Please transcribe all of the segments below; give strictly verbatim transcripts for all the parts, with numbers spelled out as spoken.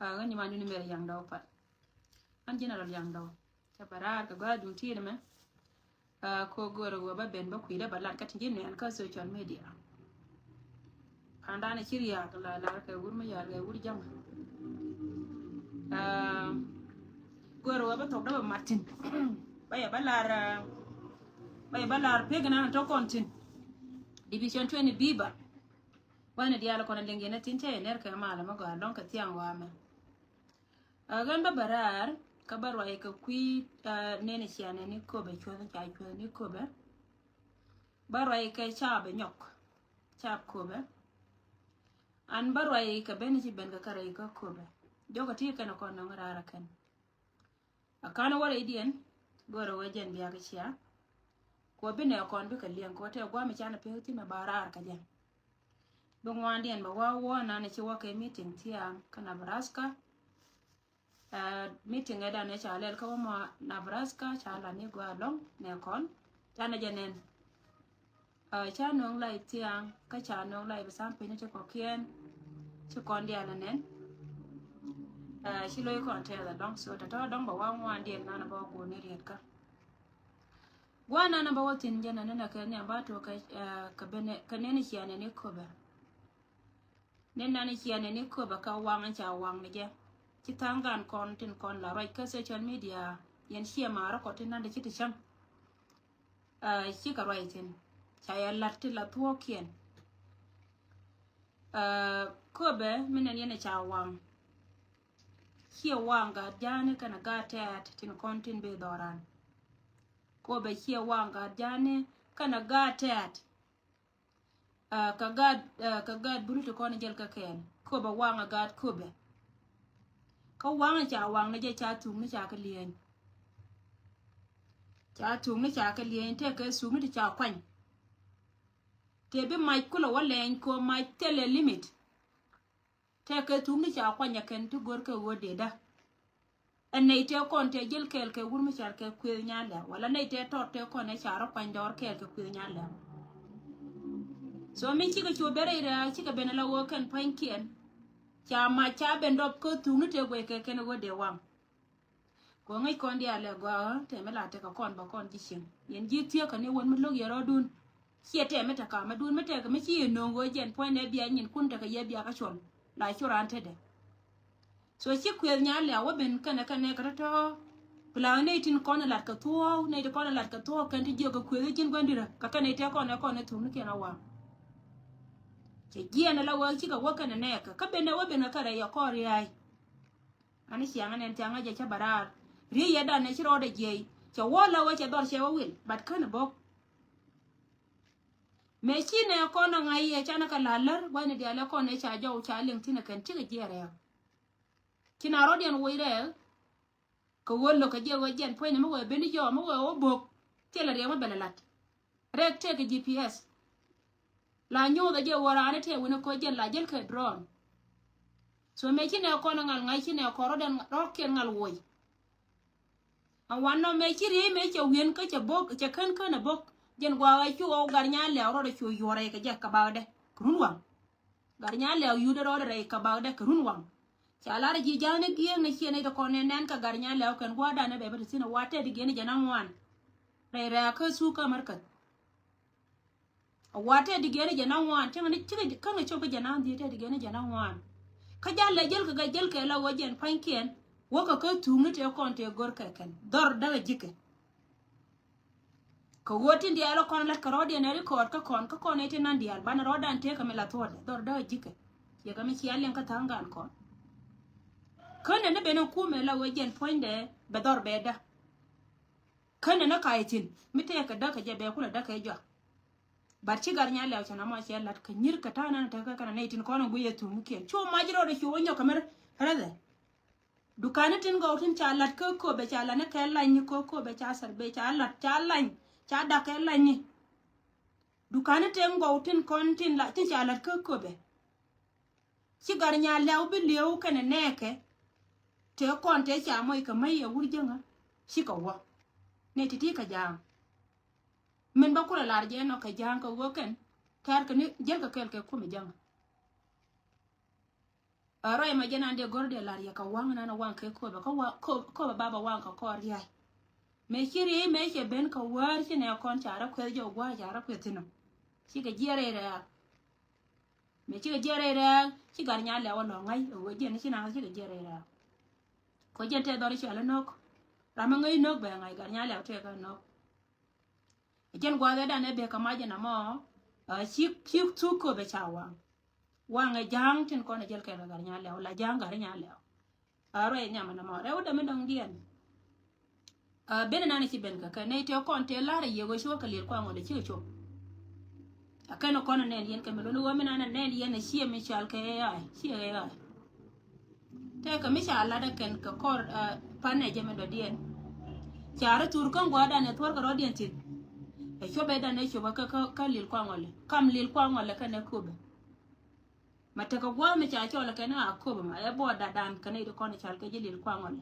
Ɣän nyiman duni mɛr yaŋ dɔw pat. Ɣän general yaŋ dɔw. Cɛ bɛ raar kɛ gɔaa duŋ ti̱i̱t mɛ. Ko gör wä ba ben ba kui̱dɛ ba lat kä ti ji̱ nɛn kä social media. Pandan ci riak la lar kɛ wur mi yar kɛ wur jam. Gör wä ba thok dä ba martin. Ba yɛ ba lar, ba yɛ ba lar pek nan tɔ kɔn tin. Division twenty biba. Wani dial kɔn liŋ yɛn tin cɛ yɛ ner kɛ mal mɛ gɔaa lɔŋ kɛ thiaŋ wa mɛ. Ɣän bä bä raar kä bä ruac kɛ kui̱ nɛn cianɛ ni köpɛ cuɔth ca cuɔth ni köpɛ. Bä ruac kɛ ca bɛ nyɔk ca köpɛ. An bä ruac kɛ ben ci ben kɛ kärɛ kä köpɛ. Jɔkɛ ti kɛn kɔn nɔŋ raar kɛn. A kan wä rɛydiɛn görɛ wä jɛn biak cia. Kuɔ bi nɛ kɔn bikɛ liɛŋ kuɔ tɛ guam canɛ pek thin mɛ ba raar kɛ jɛn. Bi ŋuandiɛn bɛ wä wä nan ci wä kɛ meeting thiaŋ kä Nebraska. Meeting ɛ dan ɛ ca lɛl kä wä mɔ Nebraska ca la ni gua lɔŋ nɛ kɔn canɛ jɛ nɛn. Ca no̱o̱ŋ lay thiaŋ kä ca no̱o̱ŋ lay bi sam piny ci kɔkiɛn. Ci kɔn dial nɛn. Ci lo̱c kɔn tɛth alɔŋ so tɔtɔ dɔŋ bɛ wä ŋuandiɛn nan bä wä guɔni riet kä. Guanan bä wä thin jɛ nani na kɛ nhiam ba tuɔ kɛ kɛ nɛn cianɛ ni köbɛ. Nɛn nani cianɛ ni köbɛ kɛ waŋ ca waŋ ni jɛ. Ci thaŋ gan kɔn tin kɔn la ruac kä social media. Yɛn ciɛ marä kɔ tin nani ci ti cäŋ. Cikɛ ruac thin ca yɛ lat ti la thuɔkiɛn. Köbɛ mi nɛn yɛn ca waŋ. Ciɛ waŋ gat jani kɛnɛ gat tɛt tin kɔn tin bi dhɔran. Köbɛ ciɛ waŋ gat jani kɛnɛ gat tɛt. Kɛ gat kɛ gat bulu ti kɔn jɛl kɛ kɛn köbɛ waŋ a gat köbɛ. Kä waŋ ca waŋ ni jɛ ca thuk ni ca kɛ lieny. Ca thuk ni ca kɛ lieny tɛkɛ thuk ni ti ca kuany. Tɛ bi mac kulɛ wä lɛny kɛ mac thilɛ limit. Tɛkɛ thuk ni ca kuany a kɛn ti gör kɛ ɣöö dee dä. Ɛn nɛy tɛ kɔn tɛ jil kɛɛl kɛ wur mi car kɛ kuëth nyan lɛw wala nɛy tɛ tɔt tɛ kɔn ɛ car kuany dɔɔr kɛɛl kɛ kuëth nyan lɛw. So mi cikɛ cu ben rɛy rɛ̈ɛ̈k cikɛ ben ala ɣöö kɛn pua̱nykiɛn. Ca mac ca ben dɔp kä thuk ni tɛ guɛc kɛ kɛn ɣöö dee waŋ. Kɔ ŋäc kɔn diaal ɛ gɔaa tɛmɛ la tekɛ kɔn bä kɔn ji̱ cieŋ yɛn ji̱ thiek kɛ ni wän mi lo̱k yɛ rɔɔdun. Ciɛ tɛmɛ tekɛ mɛ dun mi tekɛ mi ci yɛ no̱o̱ŋ ɣöö jɛn puɔ̱nydɛ bia nyin kun tekɛ yɛ bia kä cuɔl la cu raan tetdɛ. So ci kuëth nya lɛ̈k wä ben kɛnɛ kɛnɛ kɛ tɔ̱tɔ̱. Plan nɛy tin kɔn lat kɛ thuɔ̱ɔ̱k nɛy tin kɔn lat kɛ thuɔ̱ɔ̱k kɛn ti jiök kɛ kuëth ji̱n gua̱n dirä kɛ kɛnɛ tɛ kɔn ɛ kɔn ɛ thuk ni kɛn a waŋ. Cɛ jiɛn ala wä cikɛ wä kɛnɛ nɛɛkɛ kä ben ɛ wä ben kɛ kɛ rɛy ɛ kɔn ria̱a̱c. Ani ciaŋ ɛn ɛn ciaŋ ɛ jɛ cä bɛ raar. Riey yɛ dan ɛ ci rɔɔdɛ jiɛc cɛ wä la wä cɛ dhɔr cɛ wä wil but känɛ bok. Mëë ci nɛ kɔn ɛ ŋa̱c yɛ canɛ kɛ la lär gua̱thni diaal ɛ kɔn ɛ ca jɔw ca liŋ thin ɛ kɛn cikɛ jiɛɛr rɛɛk. Ci na rɔɔdiɛn woc rɛɛk. Kɛ ɣöö lo̱k kɛ jiɛk ɣöö jiɛn puɔ̱nynɛ mi wëë ben i̱ jɔɔk mi wëë wä bök. Thilɛ riɛk mi bɛ lɛ la̱t. Rɛk tëëkɛ G P S. La nyuuth a jiɛ wä raan i̱ tëë wi̱n i̱ koc jiɛn la jiɛl kɛ drone. So mëë ci nɛ kɔn i̱ ŋal ŋa̱c ci nɛ kɔn rɔ̱diɛn rɔ̱kiɛn ŋal woc. Ɛn wanɔ mëë ci riey mëë cɛ wi̱en kä cɛ bök cɛ kän kän a bök. Jiɛn gua̱a̱k a cu ɣɔw gar nya lɛ̈ɛ̈u rɔ̱dɛ cu yuɔ̱r rɛy kɛ jɛ kɛ bakdɛ kɛ run waŋ. Gar nya lɛw yut rɔɔdɛ rɛy kɛ bakdɛ kɛ run waŋ. Ca lar ji̱ ja̱a̱ni gi̱eŋ ni ciɛ nɛy ti kɔn nɛn nɛn kɛ gar nya lɛw kɛn gua̱a̱r danɛ bɛ bä ti thi̱n a wa tɛt i̱ gi̱e̱ni jɛ na ŋuan. Rɛy rɛ̈ɛ̈ kä thuk kä märkäth. A wa tɛt i̱ gi̱e̱ni jɛ na ŋuan cäŋ ni cikɛ käŋ cop kä jɛ na dhiee tɛt i̱ gi̱e̱ni jɛ na ŋuan. Kä jal lɛ jäl kɛ gɛ jäl kɛ la wä jɛn pa̱nykiɛn. Wäkɛ kä thuk ni tëë kɔn tëë gör kɛ kɛn dhɔr däkɛ ji̱kɛ. Kɛ ɣöö tin diaal ɛ kɔn lat kɛ rɔɔdiɛn ɛ rikɔɔt kä kɔn kä kɔn ɛ tin nan diaal banɛ rɔɔdan tëëkɛ mi la thuɔ̱ɔ̱dɛ dhɔr däk ɛ ji̱kɛ. Ciɛ kɛ mi cia liɛŋ kä tha̱a̱ŋ gan kɔn. Känɛ ni ben in kumɛ la ɣöö jɛn puɔ̱nydɛ bɛ dhɔr bɛ dä. Känɛ ni ka̱a̱c thi̱n mi tëëkɛ däk kɛ jɛ bɛ kulɛ däk kɛ jɔak. Bat ci gat nya lɛw cɛ na mɔ cɛ lat kɛ nyi̱r kɛ ta̱a̱ nan tekɛ kɛn a nɛy tin kɔn in guic ɛ thuŋ kiɛn cu mac rɔɔdɛ cu wä nyɔk kɛ mi räthɛ. Dukani tin gɔw tin ca lat kä köpɛ ca lat ni kɛ lany ni kä köpɛ ca sɛr bɛ ca lat ca lany ca dak kɛ lany ni. Dukani tin gɔw tin kɔn tin la tin ca lat kä köpɛ. Ci gar nya lɛw bi liɛw kɛnɛ nɛɛkɛ. Tëë kɔn tëë ca mɔc kɛ mäc ɛ wur jäŋä cikɛ wä. Nɛ ti̱ti̱ kɛ ja̱a̱ŋ. Min bä kulɛ lar jɛ nɔ kɛ ja̱a̱ŋ kɛ ɣöö kɛn kɛɛr kɛ ni jiäl kɛ kɛɛl kɛ kumɛ jäŋä. Ɛ ruac ma jɛn an dee go̱r dee lar yɛ kɛ waŋ nan waŋ kɛ köpɛ kä köpɛ baba waŋ kɛ kɔr ria̱c. Mëë ci riey mëë cɛ ben kɛ wäär ci nɛ kɔn ca rɔ kueth jɛ gua̱a̱ ca rɔ kueth thi̱n ɔ. Cikɛ jiɛɛr rɛy rɛ̈ɛ̈k. Mëë cikɛ jiɛɛr rɛy rɛ̈ɛ̈k ci gat nya lɛw ɔ lɔ̱ŋ ŋa̱c ɛ wee jiɛn ci naŋ cikɛ jiɛɛr rɛy rɛ̈ɛ̈k. Kɔ jɛn tɛ dhɔr i̱ cɔal inɔk. Ram mi ŋäc inɔk bɛ ŋa̱c gat nya lɛw tëëkä inɔk. Ɛ jɛn gua̱a̱th ɛ dan ɛ bek kɛ mac ɛn amɔ. Cik cik thuk köp ɛ ca waŋ. Waŋ ɛ ja̱a̱ŋ tin kɔn ɛ jɛl kɛn kɛ gat nya lɛw la ja̱a̱ŋ gat nya lɛw. A ruac nhiam ɛn amɔ rɛw dämi dɔ̱ŋ diɛn. A ben ɛnan ɛ ci ben kɛ kɛ nɛy tëë kɔn tëë la̱r ɛ yiëk ɣöö ci wä kɛ liɛl kuaŋ ɣɔl ɛ cikɛ cop. A kɛn kɔn ɛ nɛn yɛn kɛ mi luni ɣöö mi nan ɛ nɛn yɛn ɛ ciɛ mi cal kɛ ɛ ai ciɛ ɛ ai. Tɛkɛ mi ca lat ɛ kɛn kɛ kɔr panɛ jɛ mɛ dɔ̱diɛn. Ca rɔ thur kä ŋua̱a̱dan ɛ thuɔ̱r kɛ rɔ̱diɛn thi̱n. Ɛ cuɔpɛ dan ɛ cuɔpɛ kä kä kä lil kuaŋɔlɛ kam lil kuaŋɔlɛ kɛn ɛ köpɛ. Ma tekɛ gua̱a̱th mi ca cɔl ɛ kɛn a köpɛ ma ɛ buɔɔt dadan kɛn ɛ iti kɔn ɛ cal kɛ ji̱ lil kuaŋɔlɛ.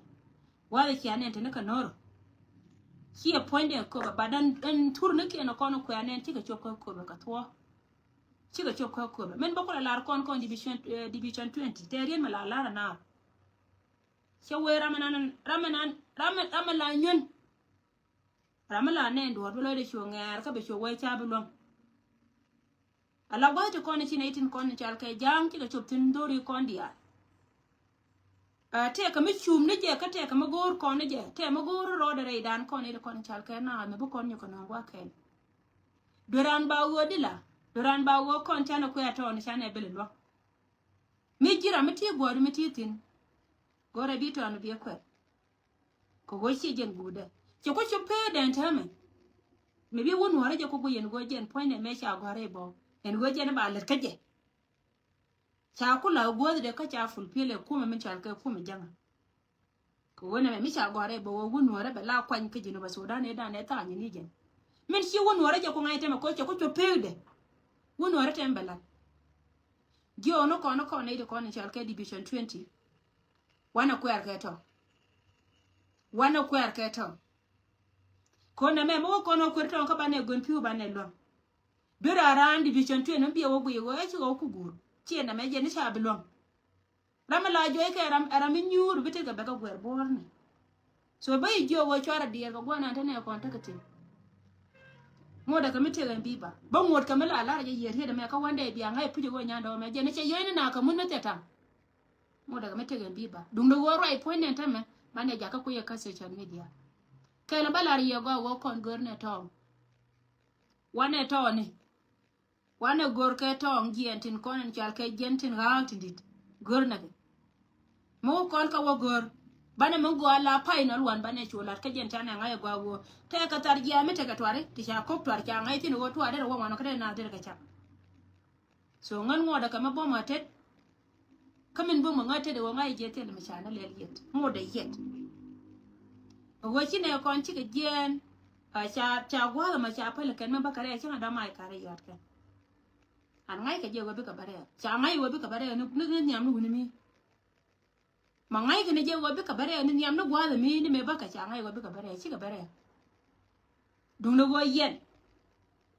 Gua̱a̱th ɛ cia nɛn teni kɛ no̱r. Ciɛ puɔ̱nydɛ köpɛ ba dan ɛn thur ni kiɛn ɛ kɔn ɛ kuɛ nɛn cikɛ cuɔp kä köpɛ kɛ thuɔ̱. Cikɛ cop kä köpɛ min bä kulɛ lar kɔn kɔn division twenty tɛ rien mi la lar anar. Cɛ wee ram nan ram nan ram ram la nyun. Ram la nɛn duɔt bi lɔcdɛ cuɔ ŋɛɛr kä bɛ cuɔ wee ca bi luäŋ. Ala gua̱th ti kɔn ci nɛ itin kɔn cal kɛ ja̱a̱ŋ cikɛ cop thin dhori kɔn diaal. Tɛkɛ mi cum ni jɛ kä tɛkɛ mi go̱o̱r kɔn ni jɛ tɛkɛ mi go̱o̱r rɔɔdɛ rɛy dan kɔn ni di kɔn cal kɛ na mi bi kɔn nyɛ kɛ nɔŋ gua̱kɛn. Dueran ba ɣöö dila dueran ba ɣöö kɔn canɛ kuɛ tɔɔni canɛ bili luɔk. Mi jira mi ti guɔɔri mi ti thin. Go̱rɛ bi tɔɔni bi kuɛ. Kɛ ɣöö ci jɛn guudɛ cɛ ku cu pee dɛn tɛmɛ. Mi bi wun wari jɛ ku guiyen ɣöö jɛn puɔ̱nydɛ mɛ ca gɔ̱rɛ bɔ ɛn ɣöö jɛn ba lät kä jɛ. Ca ku la guɔth de kä ca fulfill ɛ kumɛ min cal kɛ kumɛ jaŋa. Kɛ wen ɛmɛ mi ca gɔrɛ bɛ wä wun nuɔrɛ bɛ la kuany kä Jinub Sudan ɛ dan ɛ tha̱a̱ nyin i̱ jɛn. Min ci wun nuɔrɛ jɛ ku ŋa̱c tɛmɛ kɔ cɛ ku cop pek de. Wun nuɔrɛ tɛm bɛ lat. Jiɔ ni kɔn ni kɔn ni di kɔn ni cal kɛ division twenty. Wanɛ kuɛɛr kɛ tɔ. Wanɛ kuɛɛr kɛ tɔ. Kɔn ɛmɛ mi wä kɔn wä kuɛɛr tɔ kä banɛ gön piu banɛ luɔm. Bi ra raan division twenty mi biɛ wä guiy wä ɛ ci wä ku guur. Ci ɛn ɛmɛ jɛ ni ca bi luɔm. Ram mi la juɔc kɛ ram ɛ ram mi nyuur bi tekɛ bɛ kɛ guɛr buɔrni. So bä yi jiök wä cuarɛ diɛɛr kɛ guanan te nɛ kɔn tekɛ tin. Ŋuɔ̱t ɛ kɛ mi tekɛ bi ba bä ŋuɔ̱t kɛ mi la lar jɛ yier riet ɛmɛ kä wandɛ bia ŋa̱c puc ɛ wä nyandɛ wä mɛ jɛ ni cɛ yɔ̱c ni na kɛ mun ni thɛ taŋ. Ŋuɔ̱t ɛ kɛ mi tekɛ bi ba duŋdɛ wä ruac puɔ̱ny nɛn tämɛ banɛ jakä kuiɛ kä social media. Kɛl ba lar yiɛ gɔaa wä kɔn gör nɛ tɔɔŋ. Wanɛ tɔɔni. Wanɛ gör kɛ tɔɔŋ jiɛn tin kɔn in cal kɛ jiɛn tin ɣaak tin dit. Gör nɛ kɛ. Mi wä kɔn kä wä gör. Banɛ mi gɔaa la pay nɔl wan banɛ cu lat kä jiɛn canɛ ŋa̱c ɛ gɔaa wä. Tɛkɛ thar jiɛn mi tekɛ tuari ti ca kop tuar ca ŋa̱c thin wä tuar derɛ wä wan kä dee na derɛ kɛ cak. So ŋän ŋuɔdɛ kɛ mi bom a tet. Kä min bum ŋa̱c tetdɛ ɣöö ŋa̱c jiɛ thil mi ca ni lɛl yet ŋot dee yet. Ɣöö ci nɛ kɔn cikɛ jiɛɛn. Ca ca gua̱a̱th ɛmɔ ca päl kɛn mi bä kɛ rɛɛ cäŋ a dɔ̱ma̱ i̱ kɛ rɛy yɔt kɛn. An ŋa̱c kɛ jɛ ɣöö bikɛ bä rɛɛ ca ŋa̱c ɣöö bikɛ bä rɛɛ ni ni nhiam ni wuni mi. Ma ŋa̱c kɛ ni jɛ ɣöö bikɛ bä rɛɛ ni nhiam ni gua̱a̱th ɛmi ni mëë bä kɛ ca ŋa̱c ɣöö bikɛ bä rɛɛ cikɛ bä rɛɛ. Duŋni ɣöö yɛn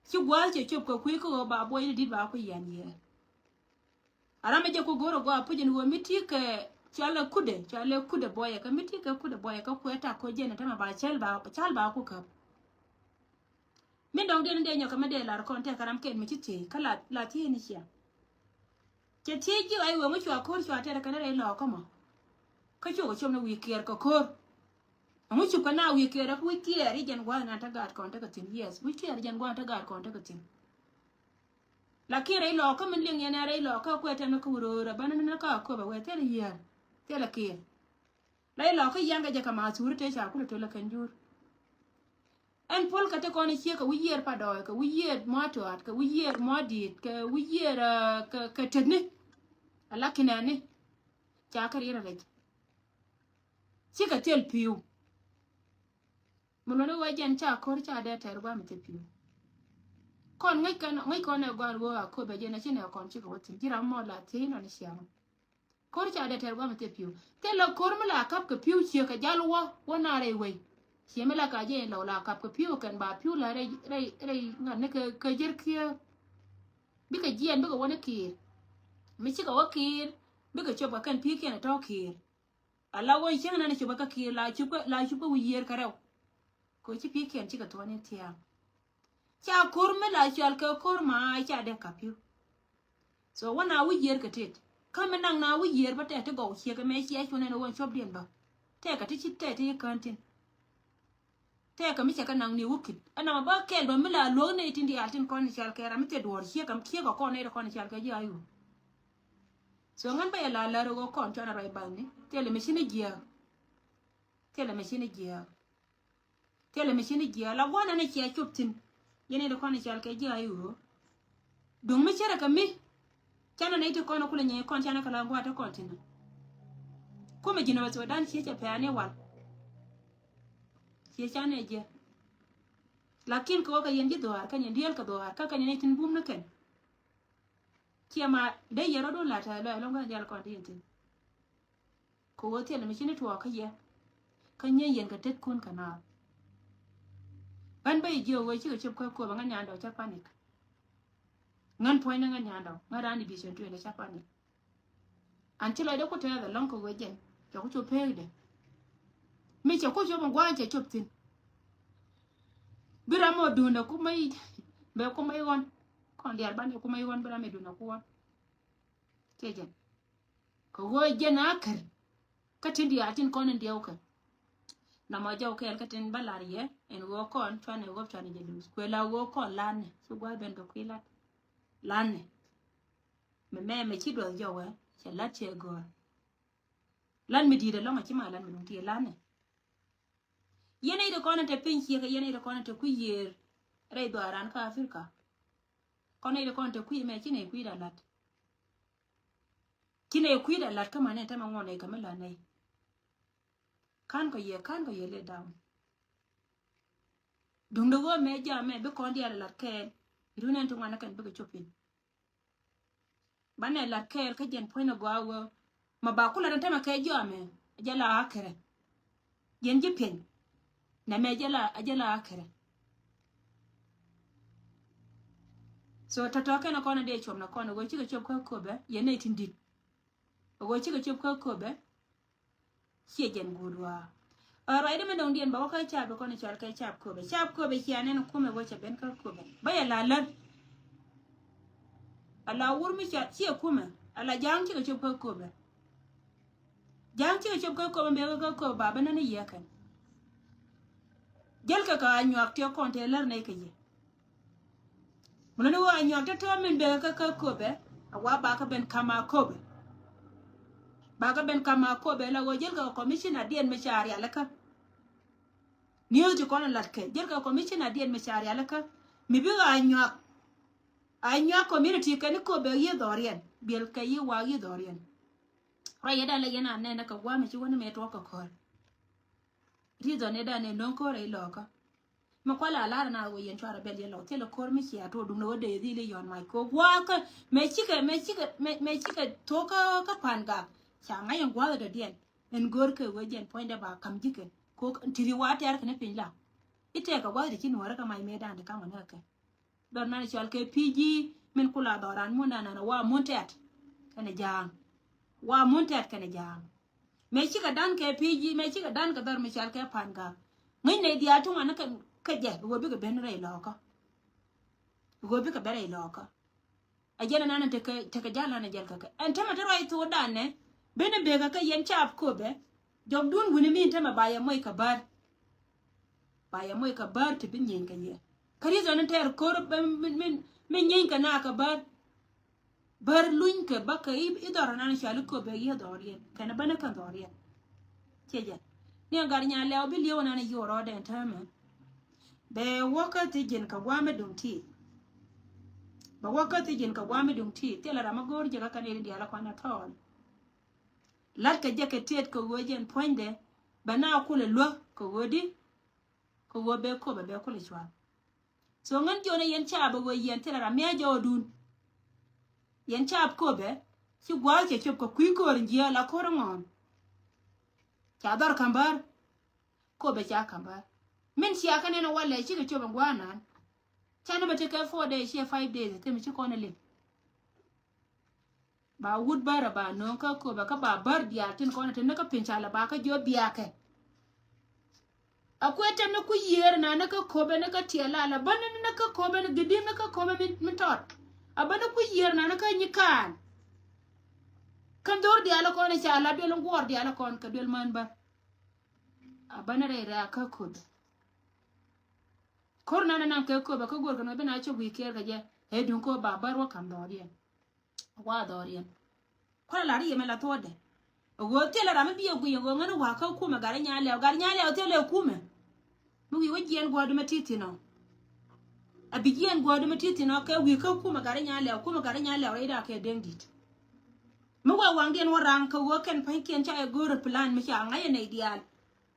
ci gua̱a̱th cɛ cop kɛ kui̱ kä ɣöö ba buɔyni di̱t ba ku yɛn yɛɛr. A ram mi jɛ ku go̱r a gɔaa puc in ɣöö mi ti kɛ cɔalɛ kudɛ cɔalɛ kudɛ buɔyɛ kɛ mi ti kɛ kudɛ buɔyɛ kɛ kuɛ tak ko̱ jɛn ɛ tämɛ ba cɛl ba cal ba ku käp. Min dɔ̱ŋ diɛn in dee nyɔkɛ mi dee lar kɔn tɛk kɛ ram kɛn mi ci thiec kä la la thiec ni cia. Cɛ thiec ji̱ ɣac ɣöö ŋu cua ko̱r cua tɛt kɛn rɛy lɔɔkä mɔ. Kä cukɛ cop ni wi̱i̱ kiɛɛr kɛ ko̱r. Ɛŋu cupkɛ na wi̱i̱ kiɛɛr ɛ wi̱i̱ kiɛɛr i̱ jɛn gua̱a̱th nan te gaat kɔn tekɛ thi̱n yes wi̱i̱ kiɛɛr jɛn gua̱a̱th te gaat kɔn tekɛ thi̱n. Lakin rɛy lɔɔkä min liŋ yɛn ɛ rɛy lɔɔkä kuɛ tɛn kä wuröörä bä ni ni kä aköpɛ wee thilɛ yiëër thilɛ kiɛɛr. Rɛy lɔɔkä yiaŋkɛ jɛ kɛ ma thuri te ca kulɛ tölä kɛn jur. Ɛn puɔl kɛ te kɔn i̱ ciek kɛ wi̱i̱ yiëër pa dɔɔy kɛ wi̱i̱ yiëër mɔ tuaat kɛ wi̱i̱ yiëër mɔ diit kɛ wi̱i̱ yiëër kɛ tetni. Ala kinɛni. Ca kɛ riɛn rɛc. Cikɛ thil pi̱u. Mi luɔ̱ni wee jɛn ca ko̱r ca dee tɛr guam i̱ thil pi̱u. Kɔn ŋäc kɛn ŋäc kɔn ɛ gua̱n wee a köpɛ jɛn a ci nɛ kɔn cikɛ wä thi̱n ji̱ ram mɔ la thiec nɔn i̱ ciaŋ. Ko̱r ca dee tɛr guam i̱ thil pi̱u thil la ko̱r mi la kap kɛ pi̱u ciek kɛ jal wä wä na rɛy wei. Ciɛ mi la ka jɛ in lɔw la kap kɛ pi̱u kɛn ba pi̱u la rɛy rɛy rɛy ŋa̱t ni kɛ kɛ jer kiɛ. Bikɛ jiɛn bikɛ wä ni kiir. Mi cikɛ wä kiir. Bikɛ cop kɛ kɛn pi̱i̱kiɛn ɛ tɔ̱ ki̱i̱r. A la wä cieŋ nan cop kɛ ki̱i̱r la cop kɛ, la cop kɛ wi̱i̱ yiër kɛ rɛw. Kɛ ci pi̱i̱kiɛn cikɛ thuɔ̱ɔ̱ni thia̱a̱ŋ. Ca ko̱r mi la cɔal kɛ ko̱r ma ca dee kapiu. So wä na wi̱i̱ yiër kɛ tet. Kä mi naŋ na wi̱i̱ yiër bä tɛk ti gɔw ciek ɛmɛ cia cuɔ̱n ɛn ɣöö cuɔpdiɛn bä. Tɛk kɛ ti ci tɛk ti kään tin. Tɛk kɛ mi cɛ kɛ naŋ ni wä kit. Ɛn nɔmɔ bä kɛl bä mi la luäk nɛy tin diaal tin kɔn cɔal kɛ ram mi thil duɔ̱ɔ̱r ciek kɛ ciek kɛ kɔn nɛy ti kɔn cɔal kɛ ji̱ ayu. So ŋän bä yɛ la lär ɣöö kɔn cuɔn a ruac ba̱thni. Thilɛ mi ci ni jiääk. Thilɛ mi ci ni jiääk. Thilɛ mi ci ni jiääk la gua̱n ɛn ɛ cia cop thi̱n. Yɛn i̱ ti kɔn i̱ cɔal kɛ jiääk i̱ ɣöö duŋ mi cärɛ kɛ mi. Canɛ nɛy ti kɔn i̱ kulɛ nyɛy kɔn canɛ kɛ la gua̱a̱t ti kɔn thi̱n. Kumɛ ji̱n ɛ wä Sudan ciecɛ pɛ̈ɛ̈ni wal. Ciec canɛ jiɛ. Lakin kɛ wä kɛ yɛn ji̱ dhuaar kä yɛn dieel kɛ dhuaar kä kɛ yɛn i̱ tin bum ni kɛn. Ciɛ ma dee yɛn rɔ̱dun la tɛ̈th lɔc ɛlɔ̱ŋ kä diaal kɔn ti yɛn thi̱n. Kɛ ɣöö thilɛ mi ci ni tuɔɔk kä yɛ. Kä nyieeny yɛn kɛ tetkun kɛ naath. Ɣän bä i̱ jiök ɣöö cikɛ cop kä Köpɛ ŋän nyandɔɔŋ cä panik. Ŋän puɔ̱nydä ŋän nyandɔɔŋ ŋän raan i̱ bi̱i̱ cɛn tueeni cä panik. An ci lɔcdä ku tɛɛth ɛlɔ̱ŋ kɛ ɣöö jɛn cɛ ku cop peekdɛ. Mi cɛ ku cop in gua̱a̱c cɛ cop thi̱n. Bi ram mɔ duundɛ ku mäc bɛ ku mäc ɣɔn. Kɔn diaal banɛ ku mäc ɣɔn bi ram mɛ duundɛ ku ɣɔn. Ciɛ jɛn. Kɛ ɣöö jɛn a kär. Kä tin diaal tin kɔn in diɛw kɛ. Nɔmɔ jɔw kɛɛl kä tin bä lar yɛ ɛn ɣöö kɔn cuanɛ ɣöö cuanɛ jɛ luth kuɛ la ɣöö kɔn lanɛ ci gua̱a̱th ben kɛ kui̱ lat. Lanɛ. Mɛ mɛ mɛ ci duɔth jɔwɛ cɛ lat cɛ gɔ̱r. Lat mi di̱i̱t ɛlɔ̱ŋ a ci ma lat mi duŋ ti lanɛ. Yɛn nɛy ti kɔn in te piny ciek kɛ yɛn nɛy ti kɔn in te kui̱ yiëër. Rɛy dhuaaran kä Africa. Kɔn nɛy ti kɔn in te kui̱ mɛ ci nɛy kui̱da lat. Ci nɛy kui̱da lat kä manɛ tämɛ ŋuɔn nɛy kä mi lat nɛy. Ka̱n kɔ yɛ ka̱n kɔ yɛ let down. Duŋdɛ ɣöö mɛ jam mɛ bi kɔn diaal lat kɛɛl. Irun ɛn ti ŋuan ni kɛn bikɛ cop piny. Banɛ lat kɛɛl kä jɛn puɔ̱ny ni gɔaa ɣöö ma ba ku lat ɛn tämɛ kɛ jɔamɛ. Jɛ la akɛrɛ. Jɛn ji̱ piɛny. Nɛ mɛ jɛ la a jɛ la akɛrɛ. So tɔ̱tɔ̱ kɛn kɔn dee cuɔm na kɔn ɣöö cikɛ cop kä Köpɛ yɛn nɛy tin di̱t. Ɣöö cikɛ cop kä Köpɛ. Ciɛ jɛn guut waa. Ɛ ruacdä mi dɔ̱ŋdiɛn bɛ wä kä cap kɔn cɔal kɛ cap Köpɛ cap Köpɛ cia nɛn kumɛ ɣöö cɛ ben kä Köpɛ bä yɛ la lär. Ala wur mi ca ciɛ kumɛ ala ja̱a̱ŋ cikɛ cop kä Köpɛ. Ja̱a̱ŋ cikɛ cop kä Köpɛ mbek kä Köpɛ ba bä nän i̱ yiɛkɛn. Jäl kɛ kɛ a nyuak tiɛ kɔn tëë lär nɛy kɛ yɛ. Mun ni wä a nyuak tɔ̱tɔ̱ min bekɛ kä kä Köpɛ a wa bakɛ ben kam a Köpɛ. Bakɛ ben kam a Köpɛ la wä jäl kɛ commissioner diɛn mi ca rialikä. News ti kɔn lat kɛ jäl kɛ commissioner diɛn mi ca rialikä. Mi bikɛ a nyuak. A nyuak community kɛn Köpɛ yi dhɔriɛn biɛl kɛ yi wa yi dhɔriɛn. Ruac yɛ dan lɛ yɛn a nɛn kɛ guam mi ci wä ni mɛ tuɔk kɛ kɔr. Reason ni dan ni no̱ŋ ko̱r rɛy lɔkä. Mi kual a lar na wee yɛn cuarɛ bɛl yɛn lɔk thilɛ ko̱r mi cia tuɔ duŋdɛ wä dee dhil i̱ yɔn mac ko̱ gua̱a̱kä. Mɛ cikɛ mɛ cikɛ mɛ mɛ cikɛ thok kä kä pan gak. Ca ŋa̱c yɛn gua̱a̱th dɔ̱diɛn ɛn go̱r kɛ wee jɛn puɔ̱nydɛ ba ka̱m ji̱kɛ ko̱ ti ri wa tɛr kɛ ni piny la. I̱ tɛk kɛ gua̱a̱th di ci nuɔ̱ɔ̱rä kɛ mac mëë dan di ka̱ŋ wä näk kɛ. Dhɔr nan cɔal kɛ P G min kula dhɔran mun nan nan wa mun tɛt kɛnɛ ja̱a̱ŋ. Wa mun tɛt kɛnɛ ja̱a̱ŋ. Mëë cikɛ dan kɛ P G mëë cikɛ dan kɛ dhɔr mi cɔal kɛ pan gak. Ŋäcnɛ i̱ dhiaal ti ŋuan kɛ kɛ jɛ bi wä bikɛ ben rɛy lɔkä. Bi wä bikɛ ben rɛy lɔkä. A jɛn anan tekɛ tekɛ jal an a jɛl kɛ kɛ ɛn tämɛ te ruac thok danɛ. Beni bekɛ kɛ yɛn caap Köpɛ. Jɔkdun wi̱ni min tämɛ ba yɛ moc kɛ bär. Ba yɛ moc kɛ bär ti bi nyieeny kɛ yɛ. Kä reason ni tɛɛr ko̱r min min nyieeny kɛ na kɛ bär. Bär luny kɛ bä kɛ i̱ dhɔr nan cɔal i̱ Köpɛ i̱ dhɔriɛn kɛn bä ni kɛn dhɔriɛn. Ciɛ jɛ ni ɛn gat nya lɛw bi liɛw nan i̱ yuɔr rɔɔdɛ ɛn täämɛ. Bɛ wä kä thi ji̱n kɛ gua̱a̱m mi duŋ ti. Bɛ wä kä thi ji̱n kɛ gua̱a̱m mi duŋ ti thilɛ ram mi go̱o̱r jɛ kä kɛn i̱ diaal ɛ kuan ɛ thɔɔl. La̱t kɛ jɛ kɛ tiɛt kɛ ɣöö jɛn puɔ̱nydɛ bɛ na kulɛ luäk kɛ ɣöö di. Kɛ ɣöö bɛ Köpɛ bɛ kulɛ cua̱l. So ŋän jiɔnɛ yɛn caap ɛ ɣöö yɛn thilɛ ram mi a jɔɔdun. Yɛn caap Köpɛ ci gua̱a̱th cɛ cop kɛ kui̱ köör in jiääl a ko̱r in ŋɔ̱ɔ̱n. Ca dhɔr ka̱m bär. Köpɛ ca ka̱m bär. Min cia kä nɛn ɛ walɛ cikɛ cop in gua̱a̱n naan. Ca ni bɛ tekɛ four days ciɛ five days thim ci kɔn ɛ lim. Ba wut bärä ba nööŋ kä köpɛ kä ba bär diaal tin kɔn tin ni kä piny ca lɛ ba kä jiö biakɛ. A kuɛ tɛm ni ku yiër na ni kä köpɛ ni kä tiɛɛl la la bä ni ni kä köpɛ ni gidi ni kä köpɛ mi, mi tɔt. A bä ni ku yiër na ni kä nyi kaan. Kä dhor diaal kɔn ca la duel ŋuɔr diaal kɔn kɛ duel män bär. A bä ni rɛy rɛy a kä köpɛ. Kor na ni naŋ kɛ köpɛ kä guɔr kɛ ni bä na cop wi̱i̱ kiɛɛr kɛ jɛ. Ɛ duŋ köpɛ ba bär wä kam dhɔr yɛn. Wa dhɔriɛn. Kualɛ lar i̱ yɛ mɛ la thuɔ̱ɔ̱dɛ. A ɣöö thilɛ ram mi bi a guiy a ɣöö ŋäni wa̱a̱ kä kumɛ gat i̱ nyan lɛw, gat i̱ nyan lɛw thilɛ kumɛ. Mi wi̱i̱ wä jiɛn gua̱a̱du mɛ ti̱i̱ thi̱n ɔ. A bi jiɛn gua̱a̱du mɛ ti̱i̱ thi̱n ɔ kɛ wi̱i̱ kä kumɛ gat i̱ nyan lɛw, kumɛ gat i̱ nyan lɛw rɛy da̱a̱ kɛ deŋ di̱t. Mi wä waŋdiɛn wä raŋ kɛ ɣöö kɛn pa̱nykiɛn ca ɛ go̱o̱rä plan mi ca ŋa̱c ɛ nɛy diaal.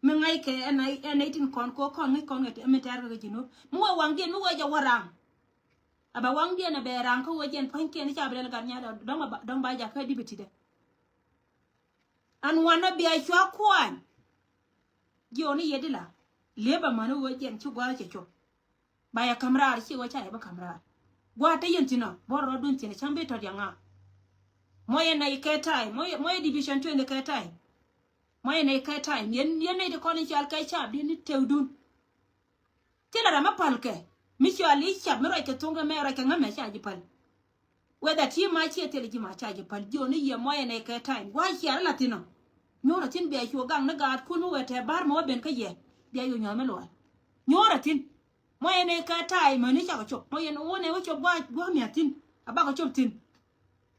Mi ŋa̱c kɛ ɛ nɛy, ɛ nɛy tin kɔn kɛ ɣöö kɔn ŋäc kɔn kɛ mi tɛ̈r kɛ kɛ ji̱ nuɔ̱p. Mi wä waŋdiɛn mi wä jɛ wä raŋ. A ba waŋdiɛn a bɛ raŋ kä wä jɛn pa̱nykiɛn i̱ ca bi lɛl gat nyal dɔ̱ŋ ba, dɔ̱ŋ ba jakä di̱ bi ti̱dɛ. An wanɛ bia cua kuany. Jiɔni yɛ di la liep amäni wä jɛn ci gua̱a̱th cɛ cop. Ba yɛ ka̱m raar ci wä ca yɛ bä ka̱m raar. Gua̱a̱th te yɛn thi̱n ɔ bä rɔɔdun thi̱n cäŋ bi tɔt yɛ ŋa̱a̱. Mɔ yɛ nɛy kɛ ta̱a̱y, mɔ yɛ, mɔ yɛ division twenty kɛ ta̱a̱y. Mɔ yɛ nɛy kɛ ta̱a̱y, yɛn, yɛn nɛy ti kɔn i̱ cal kɛ caap di ni tewdun. Thilɛ ram mi päl kɛ mi cɔal i̱ cap mi ruac kɛ thuŋ kɛ mɛ ruac kɛ ŋämɛ ca ji̱ päl. Whether ti ma ciɛ thilɛ ji̱ ma ca ji̱ päl jiɔni yɛ mɔyɛ nɛy kɛ ta̱a̱y gua̱a̱c ciaar ila thi̱n ɔ. Nyuɔ̱rä thi̱n bia cuɔ gaŋ ni gaatkun mi wee tɛɛ ba̱r mɛ wä ben kä yɛ bia yɔ nyuɔ̱th mi luɔl. Nyuɔ̱rä thi̱n mɔyɛ nɛy kɛ ta̱a̱y mäni cakɔ cop mɔyɛ ni wä nɛy wä cop gua̱a̱c gua̱a̱c mia̱th thi̱n a bakɔ cop thi̱n.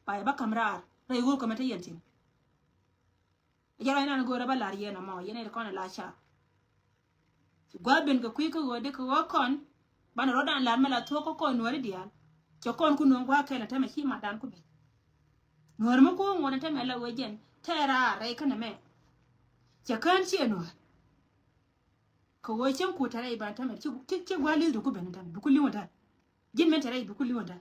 Ba yɛ bä ka̱m raar rɛy ɣöö kɛ mɛ te yɛn thi̱n. Jɛ rɔy nan go̱o̱rä bä lar yɛn ɛmɔ yɛn ɛ ti kɔn ɛ la ca. Ci gua̱a̱th ben kɛ kui̱ kä ɣöö dee kɛ ɣöö kɔn banɛ rɔ̱dan lar mɛ la thuɔ̱k kä kɔn nuääri diaal. Cɛ kɔn ku nuɔ̱ŋ gua̱a̱th kɛn ɛ tɛmɛ ci matdan ku ben. Nuäär mi ku ŋuɔ̱t ɛ tɛmɛ la ɣöö jɛn tɛɛr raar rɛy känɛ mɛ. Cɛ kään ciɛ nuäär. Kɛ ɣöö cäŋ ku tɛrɛ i̱ ban tɛmɛ ci, ci, ci gua̱a̱th li̱th du ku ben ɛ tɛmɛ bi ku li̱w ɛ tɛmɛ. Ji̱n min tɛrɛ i̱ bi ku li̱w ɛ tɛmɛ.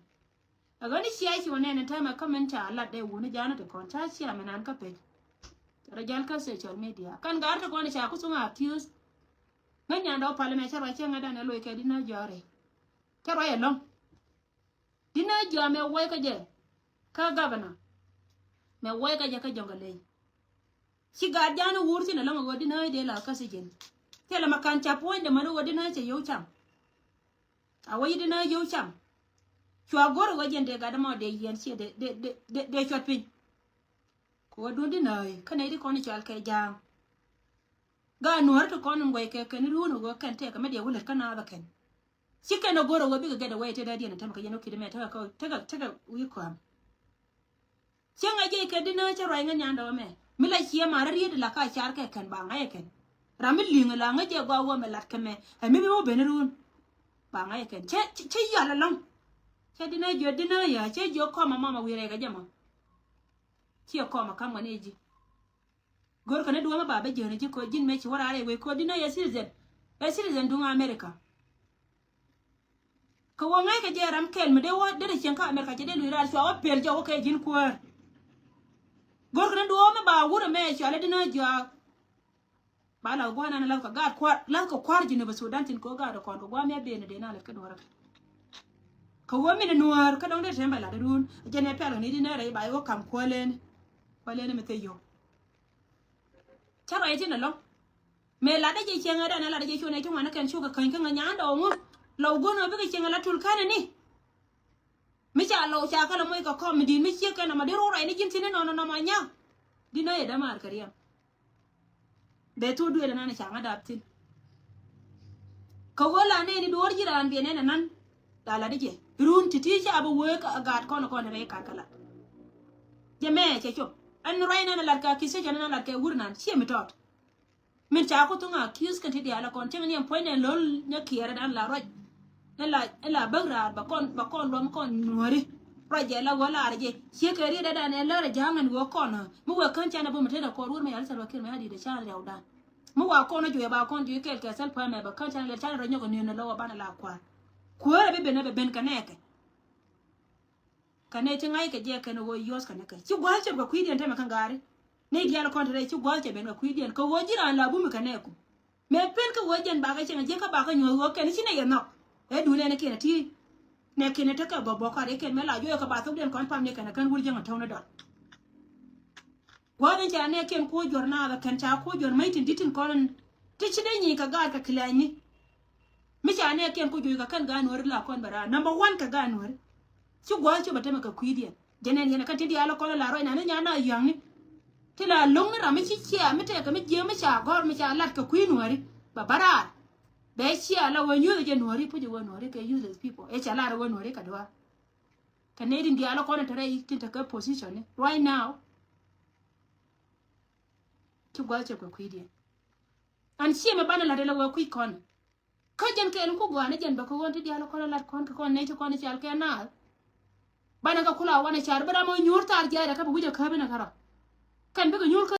A ɣän i̱ cia ci wä nɛn in täämɛ kä min ca lat dee wuni ja̱a̱n ti kɔn ca cia mi nan kä pec. Rɔ jal kä social media kän gar ti kɔn ca ku thuŋ accuse. Ŋäc nyan dɔɔ pal mɛ cä ruac cä ŋädan ɛ loc kɛ di nä jɔɔri. Cä ruac ɛlɔ̱ŋ. Di nä jɔɔ mɛ wuɔy kä jɛ kä governor. Mɛ wuɔy kä jɛ kä jɔŋ kɛ ley. Ci gat ja̱a̱n i̱ wur thi̱n ɛlɔ̱ŋ ɛ ɣöö di nä i̱ dee la kä thi̱ji̱n. Thilɛ ma ka̱n ca puɔ̱nydɛ män i̱ ɣöö di nä cɛ yio̱w cam. A wä yi di nä yio̱w cam. Cua go̱r ɛ ɣöö jɛn dee gat ɛmɔ dee yiɛn ciɛ dee, dee, dee, dee, dee cuɔt piny. Kɛ ɣöö duun di nä i̱ kä nɛy di kɔn i̱ cɔal kɛ ja̱a̱ŋ. Gat nuäär ti kɔn in guɛy kɛ kɛn i̱ ruun ɛ ɣöö kɛn tɛkɛ mɛ dee wä lät kä naath ɛ kɛn. Ci kɛn ɛ go̱r ɛ ɣöö bikɛ gɛt ɛ wɛy tëë dee diɛn ɛ tɛm kɛ yɛn wä ki̱t ɛmɛ tekɛ, tekɛ, tekɛ wi̱i̱ kɔam. Cä ŋa̱c jɛ kɛ di nä cä ruac ŋä nyandɛ wä mɛ mi la ciɛ ma rä riet la ka car kɛ kɛn ba ŋa̱c ɛ kɛn. Ram mi li̱ŋ la ŋä jɛ gɔaa wä mɛ lat kɛ mɛ ɛ mi bi wä ben run. Ba ŋa̱c ɛ kɛn cä, cä, cä yal ɛlɔ̱ŋ. Cä di nä jiö di nä yä cä jiö kɔm ɛ mɔm ɛ wi̱i̱ rɛy kɛ jɛ mɔ. Ciɛ kɔm ɛ ka̱m ŋä ni ji̱. Go̱rkɛ ni duɔ̱ɔ̱mä ba bä jiäni ji̱ koc ji̱n mëë ci wä raar ɛ wec koc di nä yɛ citizen. Ɛ citizen duŋ America. Kɛ wä ŋäc kɛ jɛ ram kɛl mi dee wä derɛ cieŋ kä America cɛ dee luc raar cua wä pel jɔk wä kɛ ji̱n kuäär. Go̱rkɛ ni duɔ̱ɔ̱mä ba wurɛ mɛ cua lɛ di nä jɔak. Ba lath gua̱a̱r nan lath kɛ gaat kua̱r lath kɛ kua̱r ji̱n bä Sudan tin kɛ wä gaat kɔn kɛ gua̱a̱r mi a ben dee na lät kä duɔ̱ɔ̱rä kɛ. Kɛ wä min nuäär kä dɔ̱ŋ dee tɛm bɛ lat run jɛn ɛ pɛl kɛ ni di nä rɛy ba yɛ wä kam kuäär leni. Kuäär leni mi thie yio̱w. Cä ruac tin ɛlɔ̱ŋ. Mëë latdä jɛ cieŋɛ dan ɛ latdä jɛ cuɔnɛ ti ŋuan kɛn cukɛ käny kä ŋä nyan dɔɔŋ ŋu. Lɔw guɔ̱n ɔ bikɛ cieŋɛ la tul känɛ ni. Mi ca lɔw ca kɛ lɛ moc kɛ kɔm mi di̱i̱t mi ciek kɛn ɔmɔ di run ruac ni ji̱n thi̱n inɔnɔ nɔmɔ nya̱a̱. Di nä yɛ dämaar kɛ riɛm. Bɛ thok dueer ɛnan ca ŋä dap thi̱n. Kɛ ɣöö la nɛɛni duɔ̱ɔ̱r ji̱ raan biɛ nɛn ɛnan. La latdä jɛ run ti̱ti̱ ca bi wee kä gaat kɔn kɔn rɛy kat kɛ lat. Jɛ mɛ cɛ cop ɛn ruac nan ɛ lat kɛ ki̱th cɛ cɛ nan ɛ lat kɛ wur nan ciɛ mi tɔt. Min ca ku thuŋ a ki̱th kɛn ti diaal a kɔn cieŋ ni ɛn puɔ̱nydɛ lo̱l nyɛ kiɛɛrɛ dan la ruac. Ɛn la, ɛn la bäk raar ba kɔn, ba kɔn luɔm kɔn nuääri. Ruac jɛ la wä laar jɛ ciek kɛ riet dan ɛn lär ɛ ja̱a̱ŋ ɛn wä kɔn mi wä kän canɛ bä mi tetdɛ kɔn ruɔ̱r mi yal thil wä kiɛr mi a di̱t ɛ canɛ riaw dan. Mi wa kɔn a juɔc ba kɔn juɔc kɛɛl kɛ thil puɔ̱mɛ ba kän canɛ lɛl canɛ rɔ nyɔk ɛ ni̱n ɛ lɔ wä banɛ la kua̱r. Kuäärɛ bi ben ɛ bɛ ben kɛ nɛɛkɛ. Kä nɛy ti ŋa̱ckɛ jɛ kɛn ɣöö yio̱o̱th kɛn kɛ ci gua̱a̱th cɛ bi kɛ kui̱diɛn tɛmɛ kä gaari. Nɛy diaal kɔn te rɛy ci gua̱a̱th cɛ ben kɛ kui̱diɛn kɛ ɣöö ji̱ raan la bumi kɛ nɛɛku. Mëë pen kä ɣöö jɛn bakɛ cieŋ ji̱ kä bakɛ nyuɔ̱th ɣöö kɛn ci nɛy ɛ nhɔk. Ɛ duun ɛn kiɛn ɛ ti. Nɛ kiɛn ɛ tekɛ bɔbɔ kɔat ɛ kɛn mëë la juɔc kɛ ba thokdiɛn kɔn pam ni kɛn ɛ kän wur jiäŋ ɛ täw ni dɔl. Gua̱a̱th in ca nɛɛkiɛn kuɔ juɔ̱r naath ɛ kɛn ca kuɔ juɔ̱r mäc tin di̱t tin kɔn in ti ci dee nyic kɛ gaat kɛ kilɛɛcni. Mi ca nɛɛkiɛn kuɔ juɔ̱r kɛ kɛn gaat nuääri la kɔn bɛ raar. Number one kɛ gaat nuääri. Ci gua̱a̱th cop ɛ tämɛ kɛ kui̱diɛn. Jɛn ɛn yɛn ɛ kɛn ti diaal ɛ kɔn in la ruac nani nya na yäŋni. Ti la lo̱ŋni ram mi ci ciɛ mi tɛkɛ mi jiääk mi ca gɔ̱r mi ca lat kɛ kui̱ nuääri. Bɛ bä raar. Bɛ ciɛ la wee nyuuth jɛ nuääri puc wee nuääri kɛ useless people. Ɛ cɛ lar wee nuääri kɛ duaar. Kɛ nɛy tin diaal kɔn in te rɛy tin te kɛ position ni right now. Ci gua̱th cɛ kuɛ kui̱diɛn. An ciɛ mɛ banɛ lat ilɛ wee kui̱ kɔn. Kä jɛn kɛɛl in ku gɔaa ni jɛn bɛ kɛ ɣöö ti diaal kɔn in lat kɔn kɛ kɔn nɛy ti kɔn in cal kɛ naath. Banɛ kɛ kula wanɛ car bi ram ɔ nyuur thar jiaydɛ kä bi wi̱c ɛ käp in ɛ kärɔ. Kɛn bikɛ nyuur kä